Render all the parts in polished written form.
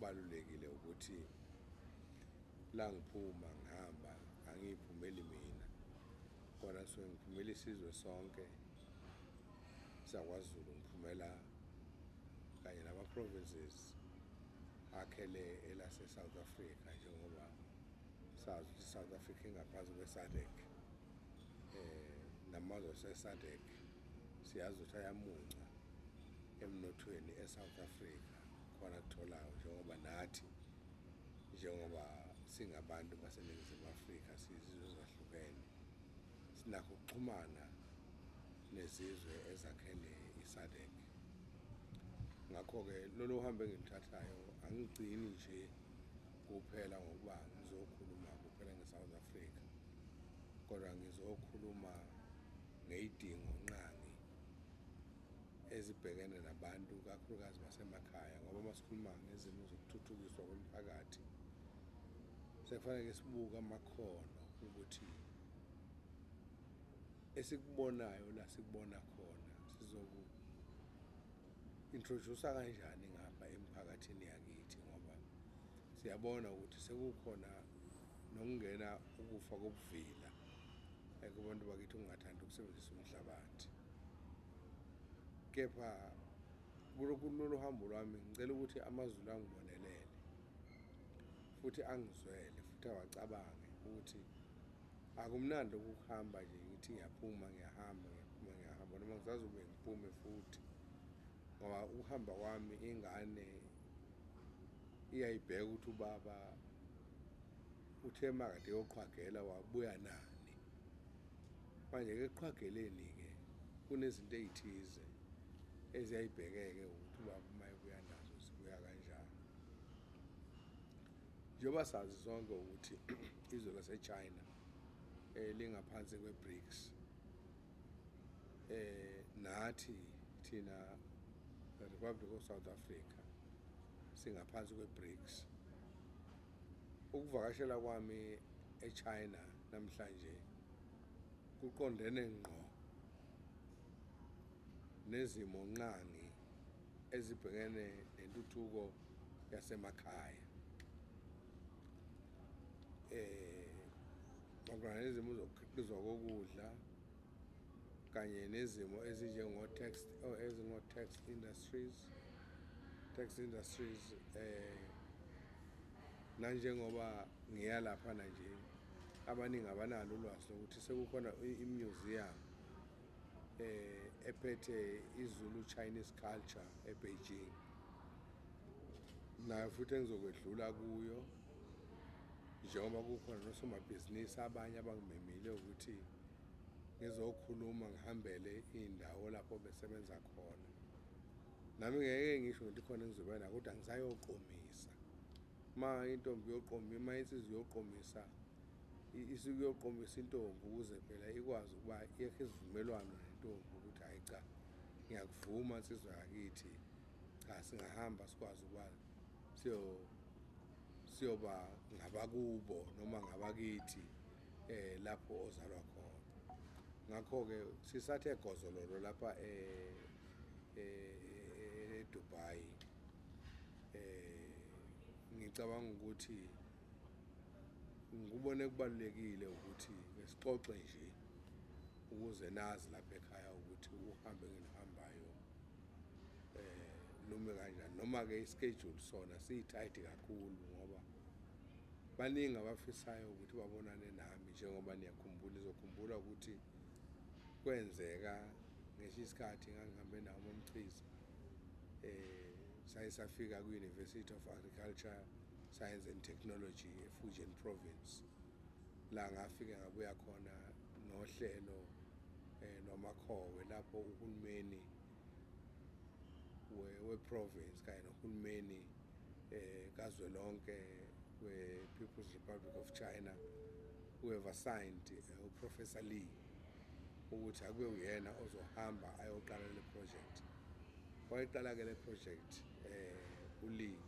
Okubalulekile ukuthi la ngiphuma ngihamba angiyiphumeli mina, kona suke ngiphumela isizwe sonke sakwaZulu, ngiphumela kanye nama-provinces akhele elase-South Africa, njengoba sazi ukuthi i-South Africa ingaphansi kwe-SADC, namazwe ase-SADC siyazi ukuthi ayamunca emnothweni e-South Africa khona kutholayo, njengoba nathi njengoba singabantu baseNingizimu Afrika siyizizwe ezahlukene sinakho ukuxhumana nezizwe ezakhele i-SADC. Ngakho-ke lolu hambo engiluthathayo angigcini nje kuphela ngokuba ngizokhuluma kuphela nge-South Africa, kodwa ngizokhuluma ngey'dingo nqangi ezibhekene nabantu kakhulukazi basemakhaya, ngoba uma sikhuluma ngezimo zokuthuthukiswa kwemiphakathi sekufanele sibuke amakhono ukuthi esikubonayo la sikubona khona sizoku introduce kanjani ngapha emphakathini yakithi, ngoba siyabona ukuthi sekukhona nokungena ukufa kobuvila kubantu bakithi ungathandi ukusebenzisa umhlabathi. Kepha kulolu hambo lwami ngicela ukuthi amaZulu angibonelele futhi angizwele futhi awacabange ukuthi akumnandi ukuhamba nje ngithi ngiyaphuma ngiyahamba ngiyaphuma ngiyahamba, noma ngisazobe ngiphume futhi, ngoba ukuhamba kwami ingane iyayibheka ukuthi ubaba uthe makade eyoqhwagela wabuya nani. Manje-ke ekuqhwageleni-ke kunezinto ey'thize eziyayibhekeke ukuthi ubaba uma ebuya nazo zibuya kanjani. Njengoba sazi sonke ukuthi izwe lase-China lingaphansi kwe-BRICS, nathi thina Republic of South Africa singaphansi kwe-BRICS. Ukuvakashela kwami eChina namhlanje kuqondene ngqo nezimo nqangi ezibhekene nentuthuko yasemakhaya, makulana nezimo zokukhiqizwa kokudla kanye nezimo ezinjengo-text ezingo-tex industries, tax industries. Nanjengoba ngiya laphana nje, abaningi abanalo ulwazi lokuthi sekukhona i-museum ephethe iZulu Chinese culture eBeijing, nayo futhi engizokwedlula kuyo, njengoba kukhona nosomabhizinisi abanye abangimemile ukuthi ngizokhuluma ngihambele iy'ndawo lapho besebenza khona. Nami ngeke ngisho ukuthi khona engizobe nakho, kodwa ngisayoqomisa. Ma intombi yoqomisa, ma insizwa yoqomisa, isuke iyoqomisa intombi ukuze phela ikwazi ukuba yekhe isivumelwano nentombi ukuthi hhayi cha, ngiyakuvuma nsizwa yakithi, cha singahamba sikwazi ukuba siyoba ngabakubo noma ngabakithi lapho ozalwa khona. Ngakho-ke sisathe gozololo lapha eDubai. Ngicabanga ukuthi ngikubone kubalulekile ukuthi besixoxe nje ukuze nazi lapha ekhaya ukuthi uhambe engiluhambayo lume kanjani, noma-ke i-schedule sona siyi-tight kakhulu, ngoba baningi abafisayo ukuthi babonane nami. Njengoba niyakhumbula, nizokhumbula ukuthi kwenzeka ngesinye isikhathi ngangihambe nawo uMamchiza, saye safika kwi-University of Agriculture Science and Technology eFujian Province, la ngafike ngabuya khona nohlelo lwamakhowe, lapho uhulumeni we-province kanye nohulumeni kazwelonke we-People's Republic of China who have assigned uProfessor Lee ukuthi akube uyena ozohamba ayoqala le project. Wayiqala-ke le project uLee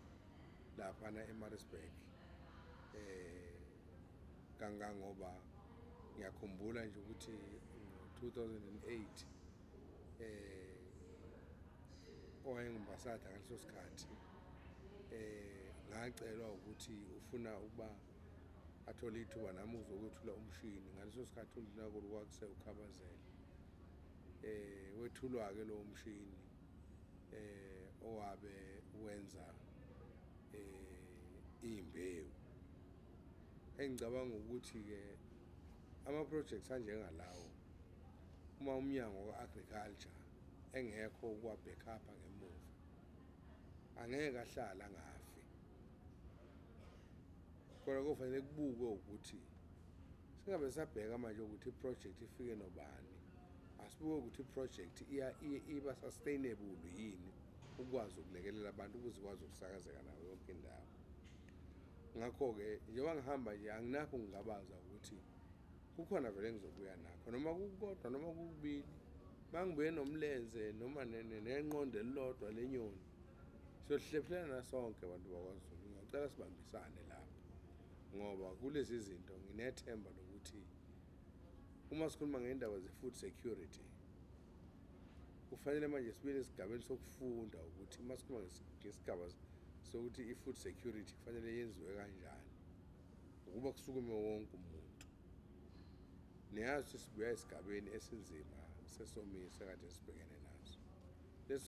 laphana eMaritzburg, kangangoba ngiyakhumbula nje ukuthi ngo-2008 owayengu-ambassador ngaleso sikhathi Ngacelwa ukuthi ufuna ukuba athole ithuba nami ukuzokwethula umshini. Ngaleso sikhathi undunankulu kwakusewuKhabazela. Wethulwa-ke lowo mshini owabe wenza iy'mbewu. Engicabanga ukuthi-ke ama-projects anjengalawo, uma umnyango ka-agriculture engekho ukuwa-back-up ngemuva, angeke ahlale angafi. Kodwa kofanele kubukwe ukuthi singabe sabheka manje ukuthi i-project ifike nobani, asibuke ukuthi i-project iba sustainable yini, ukwazi ukulekelela abantu ukuze ikwazi ukusakazeka nayo yonke indawo. Ngakho-ke njengoba ngihamba nje, anginakho ukungabaza ukuthi kukhona vele engizobuya nakho, noma kukodwa noma kukubili, uma ngibuye nomlenze noma nenqondo elilodwa lenyoni, siyohlephulelana sonke abantu bakwaZulu. Ngiyacela sibambisane lapho, ngoba kulezi zinto nginethemba lokuthi uma sikhuluma ngendaba ze-food security, kufanele manje sibuyele esigabeni sokufunda ukuthi uma sikhuluma ngesigaba sokuthi i-food security kufanele yenziwe kanjani, ukuba kusukume wonke umuntu. Niyazi ukuthi sibuya esigabeni esinzima sesomiso ekade sibhekene naso.